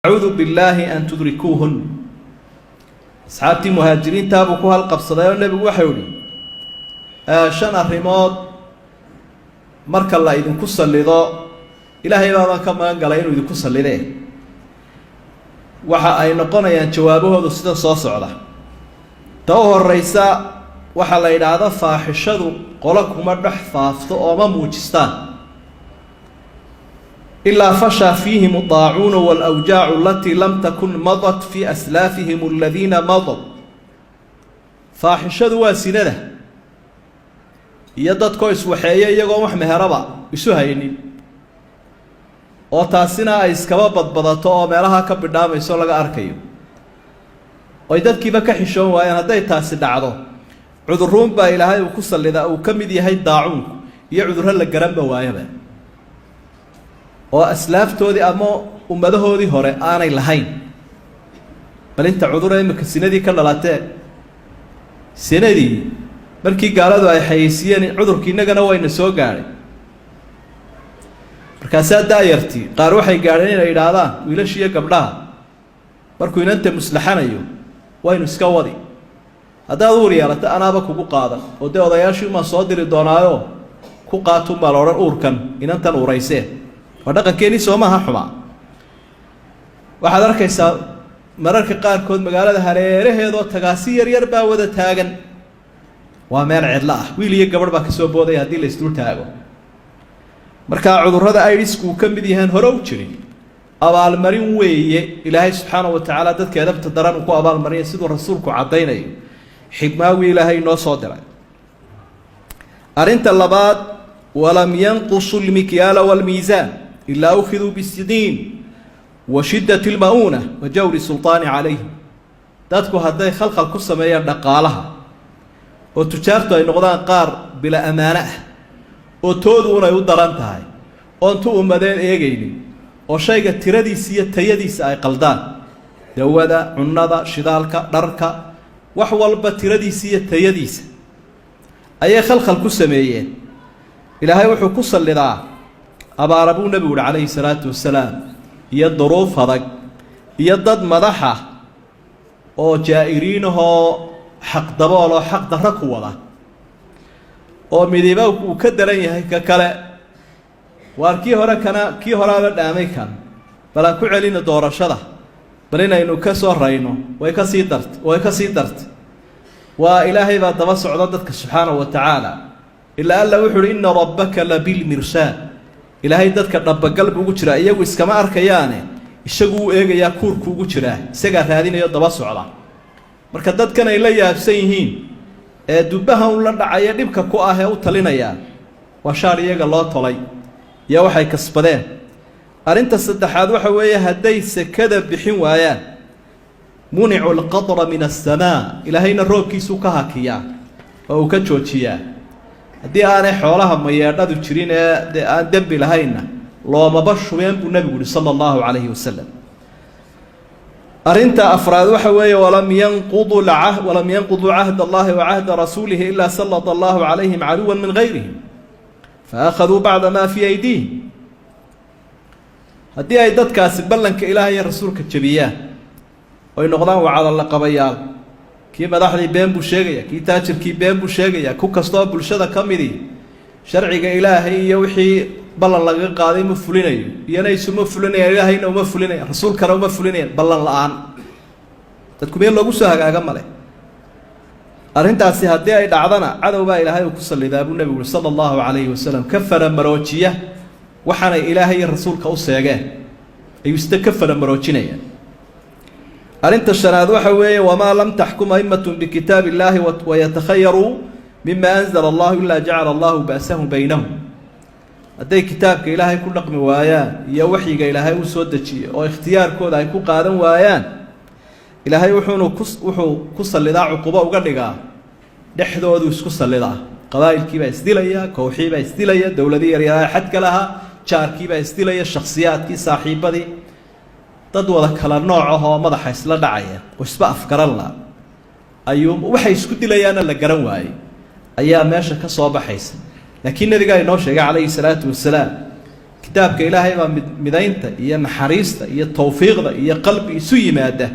Acuudu billaahi an tudrikuuhun. Asxaabtii muhaajiriintaabuu ku halqabsaday oo nebigu waxau ihi: shan arrimood marka la idinku sallido, Ilaahay baabaan ka magan galay inuu idinku sallidee, waxa ay noqonayaan jawaabahoodu sida soo socda. Ta u horeysa waxaa la yidhaahda faaxishadu qolo kuma dhex faafto oo ma muujistaan, ilaa fashaa fiihim adaacuunu waalawjaacu alatii lam takun madat fii aslaafihim aladiina madow. Faaxishadu waa sinada iyo dadkoo iswaxeeya iyagoon wax meheraba isu haynin, oo taasina ay iskaba badbadato oo meelaha ka bidhaamayso laga arkayo, oy dadkiiba ka xishoon waayaan. Hadday taasi dhacdo, cudurruun baa Ilaahay uu ku sallidaa, uu ka mid yahay daacuunku iyo cudurro la garanba waayaba, oo aslaaftoodii ama ummadahoodii hore aanay lahayn. Bal inta cudura imika sinadii ka dhalatee, sinadii markii gaaladu ay xayeysiiyeen, cudurki innagana wayna soo gaadhay. Markaasaa daayartii qaar waxay gaadheen inay yidhaahdaan wiilashiiyo gabdhaha, markuu inanta muslaxanayo, waynu iska wadi, haddaad uur yeelato anaaba kugu qaadan, oo dee odayaashii umaan soo diri doonaayo ku qaatun baa la odhan uurkan inantan uuraysee. Waa dhaqankeenii, soo maaha xumaa? Waxaad arkaysaa mararka qaarkood magaalada hareeraheedoo tagaasi yar yar baa wada taagan. Waa meel cidlo ah, wiil iyo gabadh baa kasoo boodaya haddii la isdul taago. Markaa cudurrada idisku uu ka mid yahaan hore u jirin, abaalmarin weeye Ilaahay subxaana wa tacaala dadka edabta daran uu ku abaalmariya, siduu rasuulku caddaynayo, xigmaawii Ilaahay inoo soo diray. Arrinta labaad: walam yanqusuu lmikyaala waalmiisaan ilaa ukhiduu bisiniin wa shiddati lma'uuna wa jawri sulطaani calayhim. Dadku hadday khalkhal ku sameeyaan dhaqaalaha, oo tujaartu ay noqdaan qaar bila ammaano ah, oo toodu unay u daran tahay, oon tu ummadeen eegaynin, oo shayga tiradiisa iyo tayadiisa ay qaldaan, dawada, cunnada, shidaalka, dharka, wax walba tiradiisa iyo tayadiisa ayay khalkhal ku sameeyeen, Ilaahay wuxuu ku sallidaa abaara, buu nebigu uhi calayhi salaatu wasalaam, iyo duruuf adag iyo dad madaxa oo jaa'iriinahoo xaqdabooloo xaq darro ku wada, oo midiba uu ka daran yahay ka kale. Waar kii hore kana kii horaaba dhaamay kan, bal aan ku celino doorashada, bal inaynu ka soo rayno. Way ka sii dart, way ka sii dartay. Waa Ilaahay baa daba socda dadka subxaanahu wa tacaala. Ilaa Alla wuxu uhi: ina rabbaka labilmirsaad. Ilaahay dadka dhabagal buu ugu jiraa, iyagu iskama arkayaane, isagu u eegayaa, kuurku ugu jiraa, isagaa raadinayo, daba socda. Marka dadkan ay la yaabsan yihiin ee dubbaha un la dhacaya, dhibka ku ah ee u talinayaa, waa shaar iyaga loo tolay iyo waxay kasbadeen. Arrinta saddexaad waxa weeye, hadday sekada bixin waayaan, municu lqadra min asamaa, Ilaahayna roobkiisuu ka hakiyaa oo uu ka joojiyaa. Haddii aanay xoolaha mayeedhadu jirin ee dee aan dembi lahaynna, loomaba shubeen, buu nebigu yihi sala allahu calayhi wasalam. Arrinta afraad waxa weeye: walam yanquduu cahd allahi wa cahda rasuulihi ilaa salata allahu calayhim caduwan min gayrihim fa akhaduu bacda maa fii aydiihim. Haddii ay dadkaasi ballanka Ilaah iyo rasuulka jebiyaan, oy noqdaan wacadalla qabayaal, kii madaxdii been buu sheegaya, kii taajirkii been buu sheegaya, ku kastoo bulshada ka midii sharciga Ilaahay iyo wixii ballan lagaga qaaday ma fulinayo, iyana isuma fulinayaan, Ilaahayna uma fulinayan, rasuulkana uma fulinayan. Ballan la-aan dadku meel loogu soo hagaaga male. Arrintaasi haddii ay dhacdana, cadow baa Ilaahay uu ku sallidaa, buu nebigu uri sala allahu calayhi wasalam, ka faramaroojiya waxaanay Ilaahay iyo rasuulka u seegeen, ayuu sida ka faramaroojinaya. Arrinta shanaad waxa weeye: wamaa lam taxkum a'imatun bikitaab illaahi wayatakhayaruu mima anzala allahu ilaa jacala allahu ba'sahum baynahum. Hadday kitaabka Ilaahay ku dhaqmi waayaan iyo waxyiga Ilaahay uu soo dejiyey, oo ikhtiyaarkooda ay ku qaadan waayaan, Ilaahay wuxuunu ku wuxuu ku sallidaa, cuqubo uga dhigaa, dhexdoodu isku sallidaa. Qabaa'ilkiibaa isdilaya, kooxiibaa isdilaya, dowladii yaryaraa xadka lahaa, jaarkiibaa isdilaya, shakhsiyaadkii, saaxiibadii, dad wada kala nooc ah oo madaxa isla dhacaya oo isba afgaran la ayuu, waxay isku dilayaana la garan waayey, ayaa meesha ka soo baxaysa. Laakiin nabigaa inoo sheegay calayhi salaatu wasalaam Kitaabka Ilaahay baa midaynta iyo naxariista iyo tawfiiqda iyo qalbi isu yimaada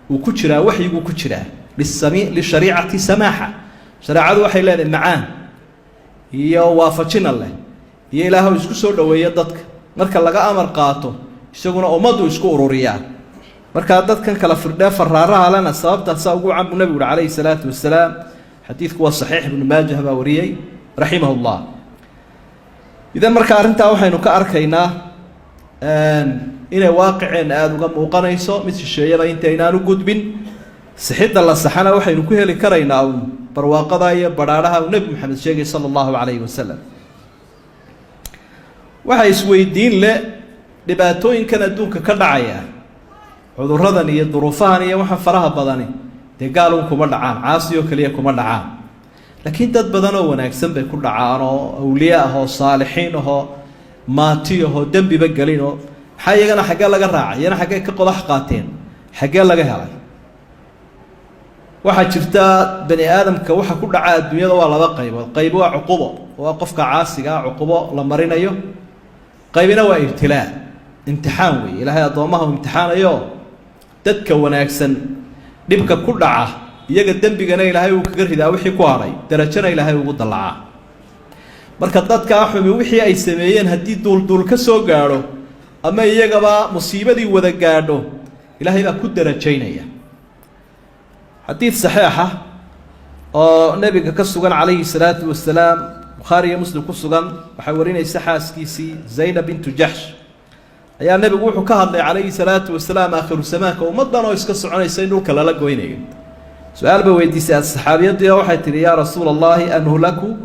uu ku jiraa, waxyiguu ku jiraa. Lishariicati samaaxa, shareecadu waxay leedahay macaan iyo waafajina leh iyo Ilaah isku soo dhoweeya dadka. Marka laga amar qaato, isaguna ummaddu isku ururiyaa. Markaa dadkan kala firdhee faraaraha lena sababtaasaa ugu can buu nebigu uhi calayhi salaatu wasalaam. Xadiidku waa saxiix, Ibnu Maajah baa wariyey raximah llah. Idan marka arrintaa waxaynu ka arkaynaa inay waaqiceenna aada uga muuqanayso. Mid shisheeyaba intaynaan u gudbin, sixidda la saxana waxaynu ku heli karaynaa uun barwaaqada iyo badhaadhaha uu Nebi Maxamed sheegay sala allahu calayhi wasalam. Waxaa isweydiin leh, dhibaatooyinkan adduunka ka dhacaya, cuduradan iyo duruufahan iyo waxa faraha badani, dee gaalun kuma dhacaan, caasiyoo keliya kuma dhacaan, laakiin dad badan oo wanaagsan bay ku dhacaan, oo awliye ah oo saalixiin ahoo maati ahoo dembiba gelinoo. Maxaa iyagana xaggee laga raacay? Iyana xaggee ka qodax qaateen? Xaggee laga helay? Waxaa jirta bani aadamka waxa ku dhaca adduunyada waa laba qaybood. Qayb waa cuqubo, waa qofka caasiga ah cuqubo la marinayo. Qaybina waa ibtilaa, imtixaan weeye. Ilaahay addoommaha uu imtixaanayo. Dadka wanaagsan dhibka ku dhaca, iyaga dembigana Ilaahay uu kaga ridaa, wixii ku hadhay darajona Ilaahay ugu dallacaa. Marka dadkaa xumi wixii ay sameeyeen haddii duulduul ka soo gaadho ama iyagaba musiibadii wada gaadho, Ilaahay baa ku darajaynaya. Xadiid saxiixa oo nebiga ka sugan calayhi salaatu wasalaam, Bukhaari iyo Muslim ku sugan, waxaa warinaysa xaaskiisii Zaynab bintu Jaxsh, ayaa nebigu wuxuu ka hadlay calayhi salaatu wasalaam aakhiru zamaanka ummaddan oo iska soconaysa in dhulka lala goynayo. Su-aal bay weydiisay saxaabiyadii oo waxay tihi: "Yaa rasuula Allahi, anuhlaku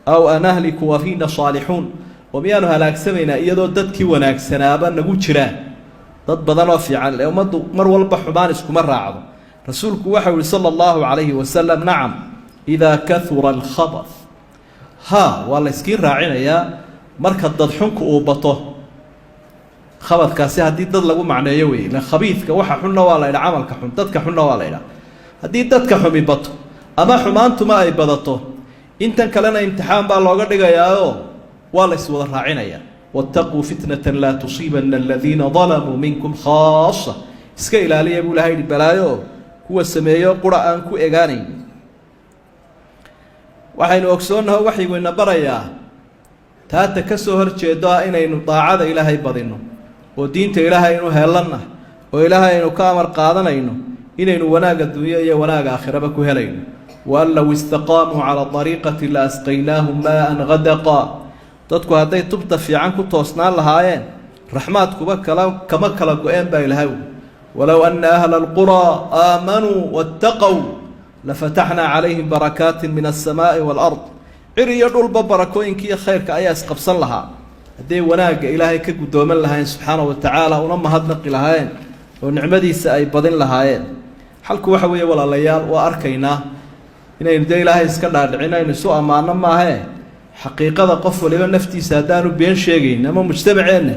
aw anahliku wa fiina saalixuun?" Oo miyaanu halaagsamaynaa iyadoo dadkii wanaagsanaaba nagu jiraan, dad badan oo fiican? Ee ummaddu mar walba xumaan iskuma raacdo. Rasuulku waxau yihi sala allahu calayhi wasalam: "Nacam, idaa kahura alkhabath." Ha, waa la yskii raacinayaa marka dadxunku uu bato. Khabadkaasi haddii dad lagu macneeyo wey, ila khabiidka waxa xunna waa la ydha, camalka xun, dadka xunna waa la ydhaa. Haddii dadka xumi bato ama xumaantuma ay badato, intan kalena imtixaan baa looga dhigayaaoo waa la iswada raacinaya. "Wattaquu fitnatan laa tusiibana aladiina dalamuu minkum khaasa." Iska ilaaliya buu Ilahay yihi balaayo kuwa sameeyo qura aan ku egaanayn. Waxaynu ogsoonnaho waxaygu ina barayaa taata ka soo horjeedo ah inaynu daacada Ilaahay badinno oo diinta Ilaahay aynu heellanah oo Ilaahay aynu ka amar qaadanayno, inaynu wanaag adduunyo iyo wanaag aakhiraba ku helayno. "Waan low istaqaamuu calaa ariiqati la asqaynaahum maaan gadaqa." Dadku hadday tubta fiican ku toosnaan lahaayeen, raxmaadkuba kala kama kala go-een baa Ilahay. "Walow ana ahla alquraa aamanuu wattaqow lafataxnaa calayhim barakaatin min alsamaa'i waalard." Cir iyo dhulba barakooyinkiiyo khayrka ayaa isqabsan lahaa hadday wanaagga Ilaahay ka guddooman lahaayeen subxaana wa tacaala, una mahadnaqi lahaayeen oo nicmadiisa ay badin lahaayeen. Xalku waxa weeye, walaalayaal, waa arkaynaa inaynu dee Ilaahay iska dhaadhicin, aynu isu ammaano maahee. Xaqiiqada qof waliba naftiisa haddaanu been sheegayn ama mujtamaceenna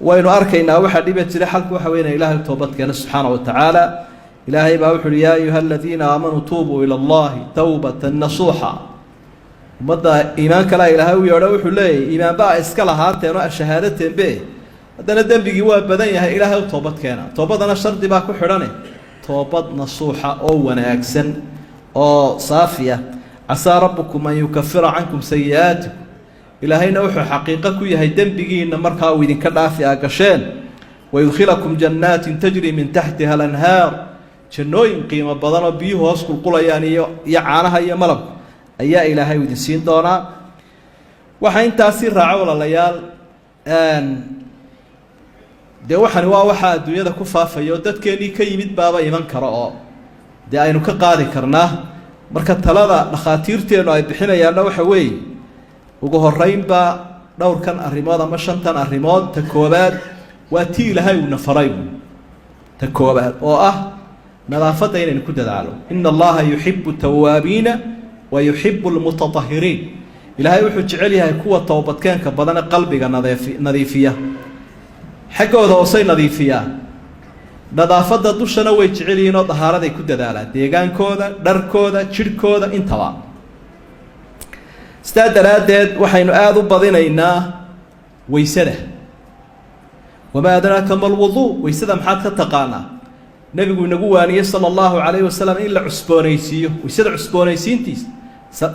waynu arkaynaa waxaa dhiba jira. Xalku waxa wey ina Ilaahay toobad keeno subxaana wa tacaala. Ilaahay baa wuxu uhi: "Yaa ayuha aladiina aamanuu tuubuu ila Allahi towbatan nasuuxa." Ummadda iimaan kalea Ilaahay u yeedho, wuxuu leeyahy: iimaanba a iska lahaateen oo shahaadateen haddana dembigii waa badan yahay, Ilaahay u toobad keena. Toobadana shardi baa ku xidhane, toobad nasuuxa oo wanaagsan oo saafiya. "Casaa rabbukum an yukafira cankum sayi-aatikum." Ilaahayna wuxuu xaqiiqo ku yahay dembigiina markaa uu idinka dhaafi aa gasheen. "Wayudkhilakum jannaatin tajri min taxtiha alanhaar." Jannooyin qiimo badan oo biyuhu hoos qulqulayaan iyo caanaha iyo malabka ayaa Ilaahay idin siin doonaa. Waxaa intaasi raaco, walaalayaal, dee waxani waa waxaa adduunyada ku faafaya oo dadkeennii ka yimid baaba iman kara oo dee aynu ka qaadi karnaa. Marka talada dhakhaatiirteennu ay bixinayaanna waxa weeye, ugu horeynba dhowrkan arrimood ama shantan arrimood. Ta koobaad waa tii Ilaahay uuna faray, ta koobaad oo ah nadaafadda inaynu ku dadaalo. "Ina Allaha yuxibu tawaabiina wa yuxibu lmutatahiriin." Ilaahay wuxuu jecel yahay kuwa toobadkeenka badane, qalbiga nadeefi nadiifiya, xaggooda hoosay nadiifiyaan. Nadaafadda dushana way jecel yihiin oo dahaaraday ku dadaalaan, deegaankooda, dharkooda, jidhkooda intaba. Sidaa daraaddeed waxaynu aada u badinaynaa weysada. Wamaa adraaka ma lwuduu, weysada maxaad ka taqaanaa? Nebigu inagu waaniyey sala allahu calayhi wasalam in la cusboonaysiiyo weysada, cusboonaysiintiisa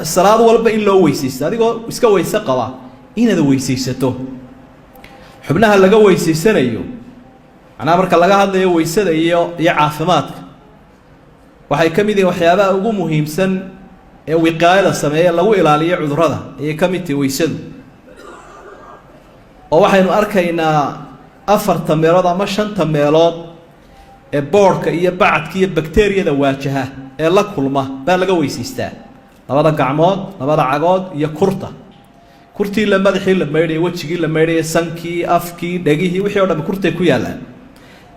salaad walba in loo weysaysto, adigoo iska weyse qaba inaad weysaysato. Xubnaha laga weysaysanayo, macnaha marka laga hadlayo weysada iyo caafimaadka, waxay ka mid yihiin waxyaabaha ugu muhiimsan ee wiqaayada sameeye, lagu ilaaliyo cudurrada ayay ka mid tahi weysadu. Oo waxaynu arkaynaa afarta meelood ama shanta meelood ee boodhka iyo bacadka iyo bakteriyada waajaha ee la kulma baa laga weysaystaa: labada gacmood, labada cagood iyo kurta. Kurtii la madaxii la maydhaya, wejigii la maydhaya, sankii, afkii, dhegihii, wixii o dham kurtay ku yaallaan.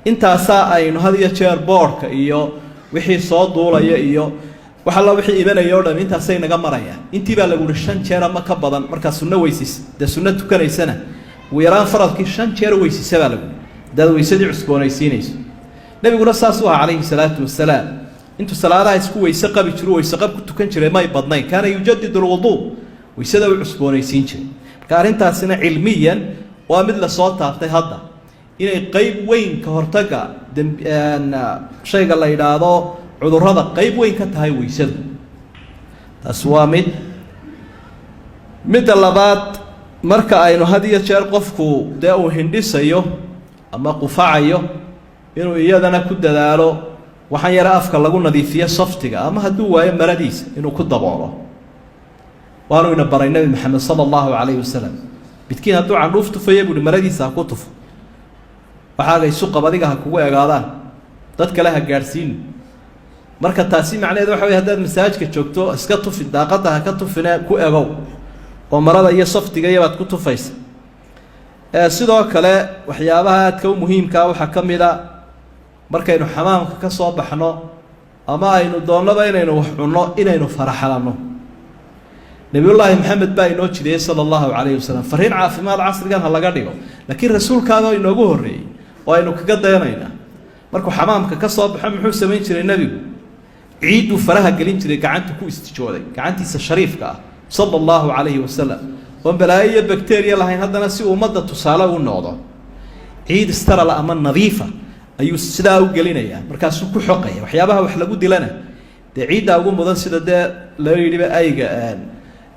Intaasaa aynu had iyo jeer boodhka iyo wixii soo duulaya iyo wax alla wixii imanaya o dham intaasay naga marayaan. Intii baa lagu uhi shan jeer ama ka badan. Markaa sunno weysis dee sunno tukanaysana, ugu yaraan faradkii shan jeer weysisa baa lagu hadaad weysadii cusboonaysiinayso. Nebiguna saasuu ahaa calayhi salaatu wasalaam. Intuu salaadaha isku weyse qabi jiru, weyse qab ku tukan jiray may badnayn. Kaana yujadidu alwuduu, weysada u cusboonaysiin jiray. Marka arrintaasina cilmiyan waa mid lasoo taabtay hadda, inay qeyb weyn ka hortagga shayga la yidhaahdo cudurrada qeyb weyn ka tahay weysadu. Taasi waa mid. Midda labaad, marka aynu had iyo jeer qofku dee uu hindhisayo ama qufacayo, inuu iyadana ku dadaalo waxaan yara afka lagu nadiifiyo, saftiga, ama hadduu waayo maradiisa inuu ku daboolo. Waanu ina baray Nebi Maxamed sala allahu calayhi wasalam. Midkiin hadduu candhuuf tufaya, buuhi, maradiisa ha ku tufo. Waxaaga isu qab, adiga ha kugu egaadaan, dad kale ha gaadhsiini. Marka taasi macnaheed waxa wey, haddaad masaajka joogto iska tufi, daaqadda ha ka tufine, ku egow oo marada iyo saftiga iyabaad ku tufaysa. Sidoo kale waxyaabaha aadka u muhiimkaa waxaa ka mid a, markaynu xamaamka ka soo baxno ama aynu doonnaba inaynu wax cunno, inaynu faraxalanno. Nebiyullaahi Maxamed baa inoo jideeyey sala allahu calayhi wasalam. Fariin caafimaad casrigan ha laga dhigo, laakiin rasuulkaaba inoogu horreeyey oo aynu kaga dayanaynaa. Markuu xamaamka ka soo baxo muxuu samayn jiray nebigu? Ciidduu faraha gelin jiray, gacantu ku istijooday, gacantiisa shariifka ah sala allahu calayhi wasalam, oon balaayo iyo bakteriya lahayn. Haddana si ummadda tusaale u noqdo, ciid starala ama nadiifa ayuu sidaa u gelinayaa, markaasuu ku xoqaya. Waxyaabaha wax lagu dilana dee ciiddaa ugu mudan, sida dee loo yidhiba ayga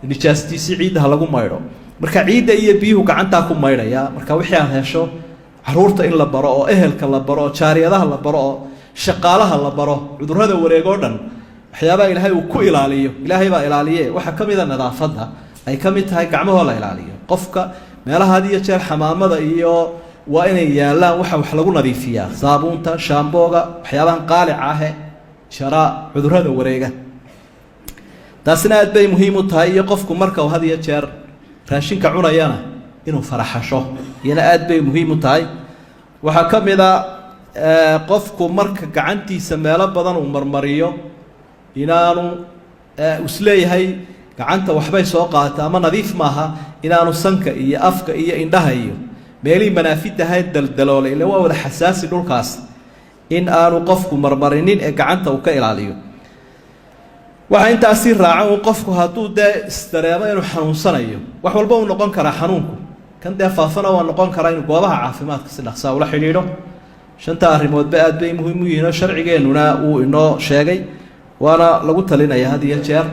nijaastiisii ciidda ha lagu maydho. Marka ciidda iyo biyuhu gacantaa ku maydhaya. Marka wixii aad hesho, caruurta in la baro oo ehelka la baro oo jaariyadaha la baro oo shaqaalaha la baro, cudurrada wareeg oo dhan waxyaabaha Ilaahay uu ku ilaaliyo, Ilaahay baa ilaaliye, waxaa ka mid a nadaafadda, ay ka mid tahay gacmahoo la ilaaliyo. Qofka meelaha had iyo jeer xamaamada iyo waa inay yaallaan waxa wax lagu nadiifiyaa, saabuunta, shaambooga, waxyaabahan qaalica ahe jaraa cudurrada wareega. Taasina aad bay muhiim u tahay. Iyo qofku marka uu had iyo jeer raashinka cunayana inuu faraxasho, iyana aad bay muhiim u tahay. Waxaa ka mid a, qofku marka gacantiisa meelo badan uu marmariyo, inaanu isleeyahay gacanta waxbay soo qaadata ama nadiif maaha, inaanu sanka iyo afka iyo indhaha iyo meelihii manaafidahayd daldaloolay, ille waa wada xasaasi dhulkaas, in aanu qofku marmarinin ee gacanta uu ka ilaaliyo. Waxaa intaasii raacan uu qofku hadduu dee isdareemo inuu xanuunsanayo, wax walba uu noqon karaa xanuunku, kan dee faafana waa noqon karaa, inuu goobaha caafimaadka si dhaqsaa ula xidhiidho. Shanta arrimoodba aad bay muhiim u yihiin oo sharcigeennuna wuu inoo sheegay, waana lagu talinaya had iyo jeer.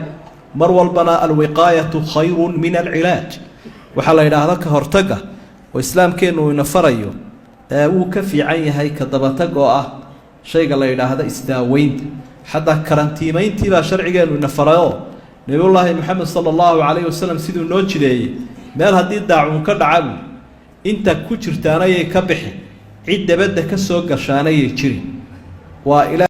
Mar walbana alwiqaayatu khayrun min alcilaaj waxaa la yidhaahdo, ka hortagga oo islaamkeennu uu ina farayo wuu ka fiican yahay ka dabatag oo ah shayga la yidhaahdo isdaaweynta. Xataa karantiimayntii baa sharcigeennu ina farayoo Nebiyullaahi Maxamed sala allahu calayhi wasalam siduu noo jideeyey, meel haddii daacuun ka dhacabu, inta ku jirtaanayay ka bixi, cid dabadda ka soo gashaanayay jiri. Waa ila.